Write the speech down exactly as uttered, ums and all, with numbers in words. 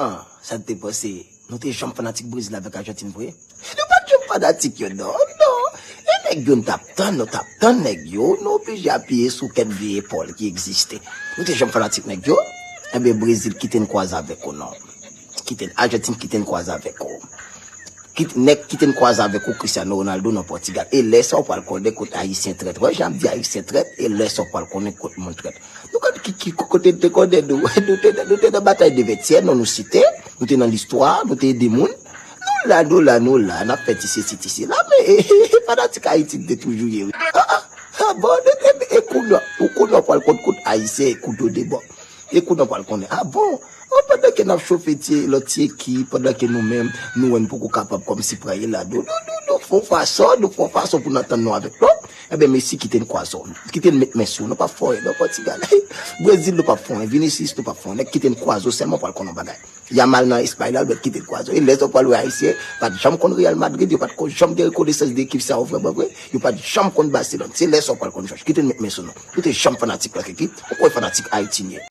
An, sa n te panse? Nou te janm fanatik Brezil avèk Ajantin vre? Nou pa t janm fanatik yo, non, non. E nèg yo, n t ap tann, nou t ap tann nèg yo, nou oblije apiye sou kèk vye epòl ki egziste. Nou te janm fanatik nèg yo? Enben, Brezil, kite n kwaze avèk ou, non. Kite n, Ajantin, kite n kwaze avèk ou. Kit, nèg kite n kwaze avèk ou, Cristiano Ronaldo nan Pòtigal. E lè sa w pral konnen kot Ayisyen trèt. Wè jan m di Ayisyen trèt, e lè sa w pral konnen kot moun trèt. Nou konn ki, ki kote n te konnen nou. Nou te, nou te nan batay de vètyèm, non, nou site, nou te nan listwa, nou te ede moun. Nou la, nou la, nou la, n ap fè ti sesi, ti sela, men fanatik Ayiti n te toujou ye, wi. Ah, ah, ah, bon, e, e, e kounye a, ou kounye a w pral konn kot Ayisyen e kout yo de bò. E kounye a w pral konnen. Ah bon? Oh, pandan ke n ap chofe ti, lòt ti ekip, pandan ke nou menm, nou wè n poko kapab kòmsi pran Ronaldo. Nou, nou, nou fè yon fason, nou fè yon fason pou n antann nou avèk lòt. Enben, Messi, kite n kwaze w. Kite n met men sou w. Nou p ap fè anyen, non, Pòtigal. Brezil, nou p ap fè anyen. Vinicius, nou p ap fè anyen. Nèg kite n kwaze w sèlman pral konn yon bagay. Yamal nan Espay la, l mèt kite l kwaze w. E lè sa w pral wè Ayisyen, pa t janm konn Real Madrid, yo pa t ko-, janm gen rekonesans de ekip sa yo vrèman vre. Yo pa t janm konn Barcelone. Se lè sa w pral konn Jòj. Kite n met men sou nou. Nou te janm fanatik lòt ekip. Ou kwè fanatik Ayiti n ye?